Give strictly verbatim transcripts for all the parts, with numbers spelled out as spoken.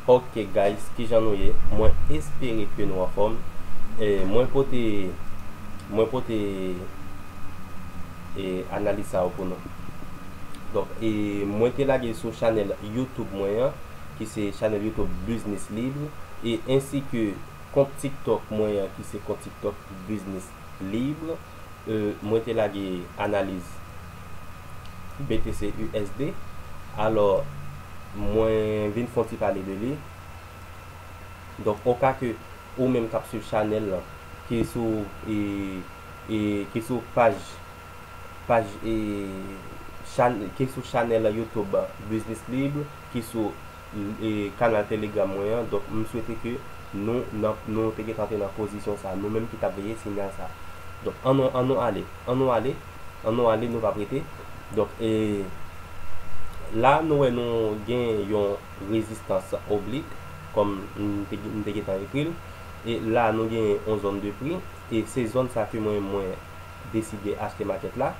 Ok guys, kijan nou ye? Mwen espere ke nou anfòm. E, mwen pote, mwen pote e, analiz sa yo pou nou. Donk, e, mwen te lage sou chanèl YouTube mwen an, ki se chanèl YouTube Business Libre, e ensi ke kont TikTok mwen an, ki se kont TikTok Business Libre. E, mwen te lage analiz B T C U S D. Alò, mwen vin fè yon ti pale de li. Donk, oka ke ou menm k ap swiv chanèl lan, ki sou, e, e, ki sou paj, paj, e, chan-, ki sou chanèl YouTube Business Libre, ki sou, e, kanal Telegram mwen an. Donk, m swete ke nou, nan, nou te gentan te nan pozisyon sa, nou menm ki t ap veye sinyal sa. Donk, ann nou, ann nou ale, ann nou ale, ann nou ale, nou p ap rete. Donk, e, la, nou wè nou gen yon rezistans oblik, kòm m te, m te gentan ekri l. E la, nou gen yon zòn de pri. E se zòn sa ke mwen, mwen deside achte makèt la.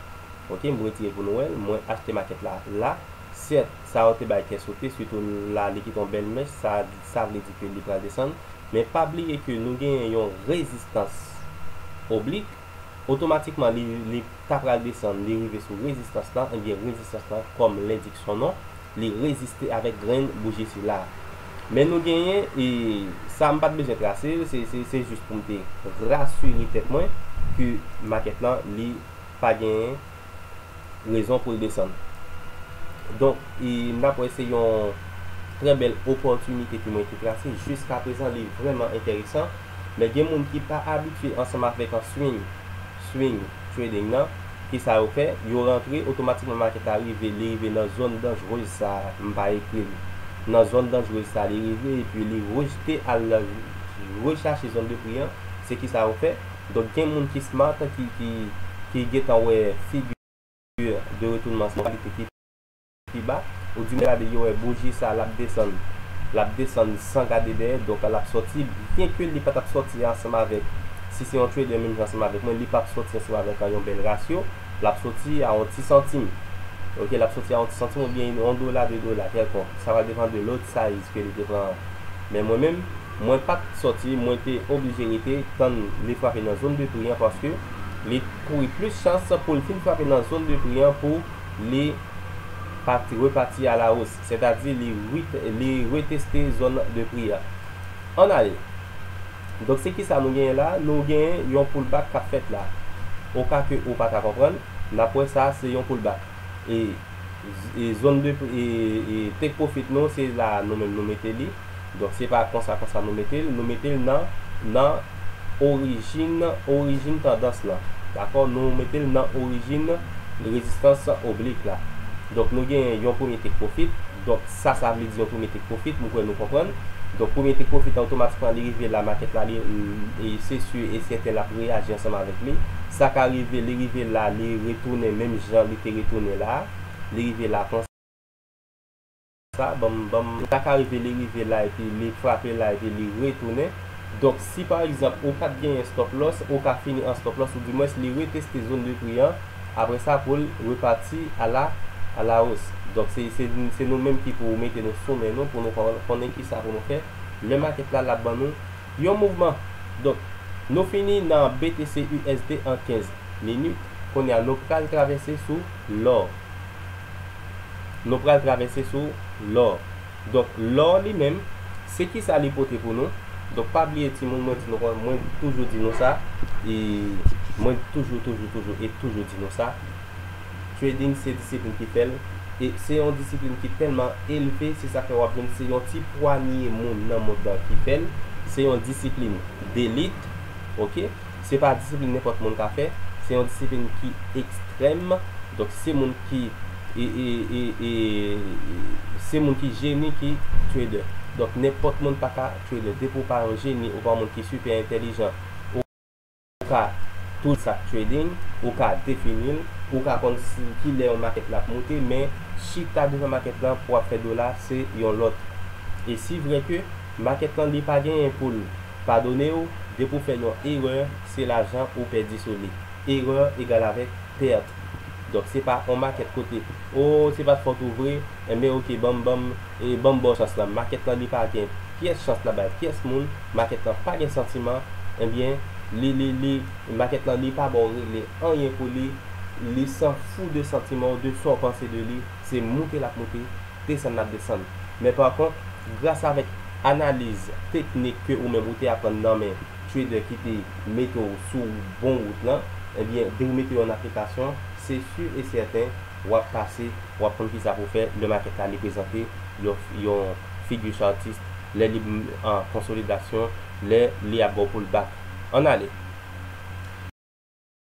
Ok, m retire pou nou wè l. Mwen achte makèt la, la. Sèt, sa yo te bay kè sote, sitou la, li kite yon bèl mèch. Sa, sa vle di ke li pral desann. Men pa bliye ke nou gen yon rezistans oblik. Otomatikman, li, li ta pral desann, li rive sou rezistans lan, ebyen, rezistans lan, kòm l endik son non, li reziste avèk grenn bouji sila. Men nou genyen, e sa m pa t bezwen trase l, se, se, se jis pou m te rasire tèt mwen ke makèt lan, li pa genyen rezon pou l desann. Donk, e, n ap wè se yon trè bèl opòtinite ke mwen te trase. Jiskaprezan, li vrèman enteresan. Men gen moun ki pa abitye ansanm avèk an swing, swing trading nan. Kisa yo fè? Yo rantre, otomatikman makèt la rive, li rive nan zòn danjrez sa, m pa ekri l. Nan zòn danjrez sa, li rive, epi li rejte al rechache zòn de pri an. Se kisa yo fè? Donk, gen moun ki smart, ki, ki, ki gentan wè figi de retounman sa kalite ki pi ba, ou di mwen gade yo wè bouji sa l ap desann, l ap desann san gade dèyè, donk l ap sòti, byenke li pa t ap sòti ansanm avèk, si se yon trader menm jan ansanm avèk mwen, li p ap sòti ansanm avèk yon bèl rasyo, l ap sòti a yon ti santim. Ok, l ap sòti a yon ti santim oubyen yon dola, de dola kèlkonk. Sa va depann de lot size ke li te pran an. Men mwen menm, mwen pa t sòti, mwen te oblije rete tann li frape nan zòn de pri an paske li kouri plis chans pou l fin frape nan zòn de pri an pou li pati, repati a la hausse, sètadi li ret-, li reteste zòn de pri a. Ann ale. Donk, se kisa nou genyen la? Nou genyen yon pullback k ap fèt la. Oka ke ou pa ta konprann, n ap wè sa se yon pullback. E, e zòn de pri, e, e take profit nou, se la nou menm nou mete li. Donk, se pa konsa, konsa nou mete l. Nou mete l nan, nan orijin, orijin tandans lan. Dakò? Nou mete l nan orijin rezistans oblik la. Donk, nou gen yon premye take profit. Donk, sa, sa vle di yon premye take profit. Mwen kwè nou konprann. Donk, premye take profit la, otomatikman, li rive la, makèt la, li, e se si e sèten l ap reyaji ansanm avèk li. Sa ka rive, li rive la, li retounen menm jan li te retounen la. Li rive la konsa. Sa, ban m, ban m, sa ka rive, li rive la, epi li frape la, epi li retounen. Donk, si pa egzanp, ou pa t genyen stop loss, ou ka fini an stop loss, ou dimwens li reteste zòn de pri an, apre sa, pou l repati a la, a la hausse. Donk, se, se, se nou menm ki pou mete nou sou men nou, pou nou kon-, konnen kisa pou nou fè. Lè makèt la, l ap ban nou yon mouvman. Donk, nou fini nan B T C U S D an kenz minit. Kounye a, nou pral travèse sou lò. Nou pral travèse sou lò. Donk, lò li menm, se kisa li pote pou nou? Donk, pa bliye, timoun, mwen di nou, mwen toujou di nou sa, e mwen toujou, toujou, toujou, e toujou di nou sa. Trading se disiplin ki fè l, e se yon disiplin ki tèlman elve, se sa fè w ap jwenn se yon ti pwanye moun nan mond lan ki fè l. Se yon disiplin delit, ok? Se pa disiplin nenpòt moun ka fè, se yon disiplin ki ekstrèm. Donk, se moun ki, e, e, e, e, se moun ki jeni ki trader. Donk, nenpòt moun pa ka trader. Depi w pa yon jeni, ou pa yon moun ki sipè entèlijan, ou ka tout sa k trading, ou ka defini l, ou ka konn si, kilè yon makèt la ap moute, men chita devan makèt lan pou w ap fè dola, se yon lòt. E si vre ke makèt lan li pa genyen pou l padone w, depi w fè yon erè, se lajan ou pèdi sou li. Erè egal avèk pèt. Donk se pa yon makèt kote, o, se pa t fòt ou vre, enben oke, ban m, ban m, e, ban m ba w chans la. Makèt lan li pa gen pyès chans la bay pyès moun, makèt lan pa gen santiman, enben li, li, li, makèt lan li pa ba w regle anyen pou li, li s'en fout de santiman w, de sa w panse de li, se moute l ap moute, desann l ap desann. Men pa kont, gras avèk analiz teknik ke ou menm ou te aprann nan men trader ki te mete w sou bon wout lan, ebyen, de ou mete yo an aplikasyon, se si e sèten w ap pase, w ap konn kisa pou fè lè makèt la li prezante yon, yon figure chartiste, lè li an konsolidasyon, lè li ap ba w pullback. Ann ale.